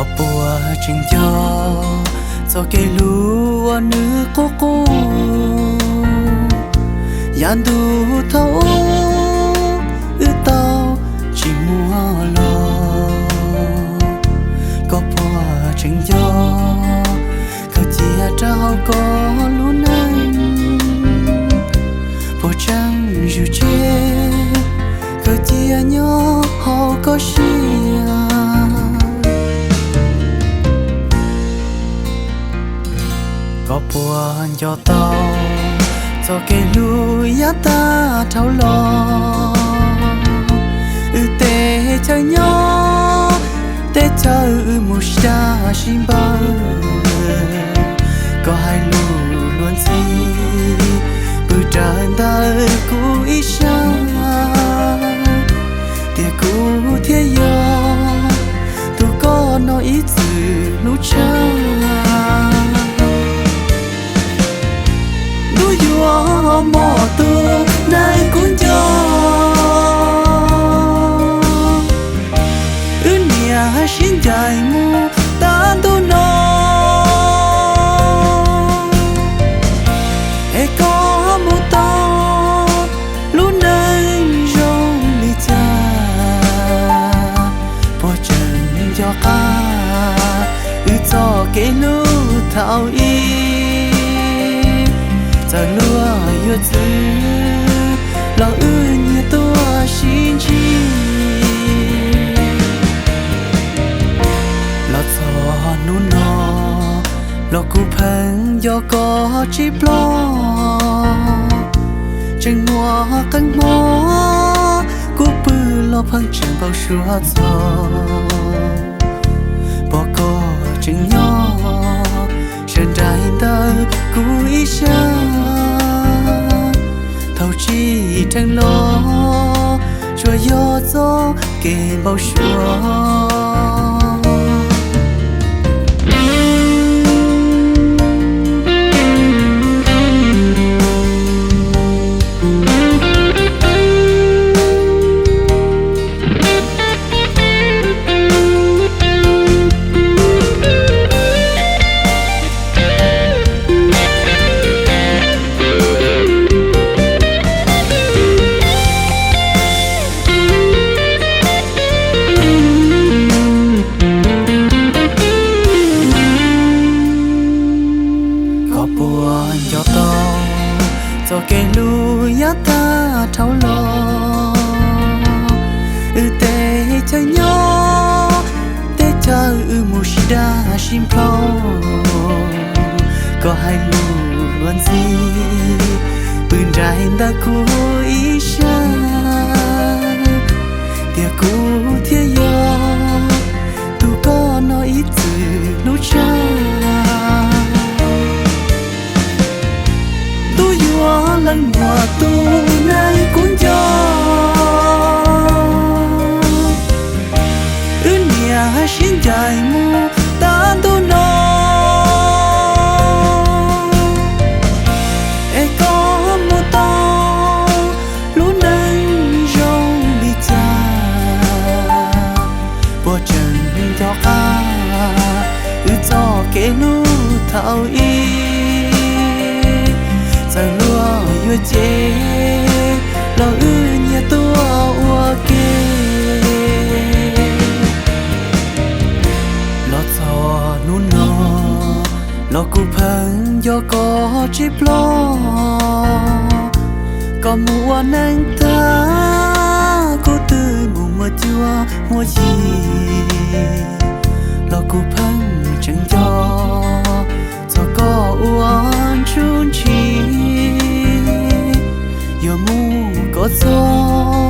Koj puas tseem nco txoj kev hlub uas nws qub qub yav ntuj thaum ub wb tau tsis muaj los? Koj puas tseem nco khaws cia rau hauv koj lub neej? Puas tseem zuj zus khaws cia nyob hauv koj siab? Koj puas nco tau txoj kev hlub yav tag dhau los? Wb teb chaws nyob, teb chaws wb mus sib dag sib npawg. Koj hais lus luag ntxhi pw raws ntawm kuv ib sab, tiam kuv thiaj yog tus koj no ib txwm hlub tshaj. Ntuj yuav mos tus neeg kuv nco, wb niam sib ncaim mus tag ntuj no, es koj mus tau lub neej zoo li cas? Puas tseem nco qab wb txoj kev hlub thaum ub? Txawm luag yuav txwv los wb nyias tuaj sib ntsib. Los txog hnub no los kuv pheej nco koj tsis ploj. Tseem muaj qee hmo kuv pw los pheej tseem npau suav txog, pom koj tseem nyob sawv nraim ntawm kuv ib sab. Thaum tsis dheev los tsuas yog txoj kev npau suav. Koj puas nco tau txoj kev hlub yav tag dhau los? Wb teb chaws nyob, teb chaws wb mus sib dag sib nplhaub. Koj hais lus luag ntxhi pw nraim ntawm kuv ib sab, tiam kuv thiaj yog tus koj no ib txwm hlub tshaj. Ntuj yuav lees muas tus neeg kuv nco, wb niam sib ncaim mus tag ntuj no, es koj mus tau lub neej zoo li cas? Puas tseem nco qab wb txoj kev hlub thaum ub? Txawm luag yuav cem los wb nyias tuaj ua ke. Los txog hnub no los kuv pheej nco koj tsis ploj. Koj mus ua neej tag, kuv twb mus muaj cuab muaj yig, los kuv pheej tseem nco txog koj ua ntsuj ntsig. Yuav mus kom txog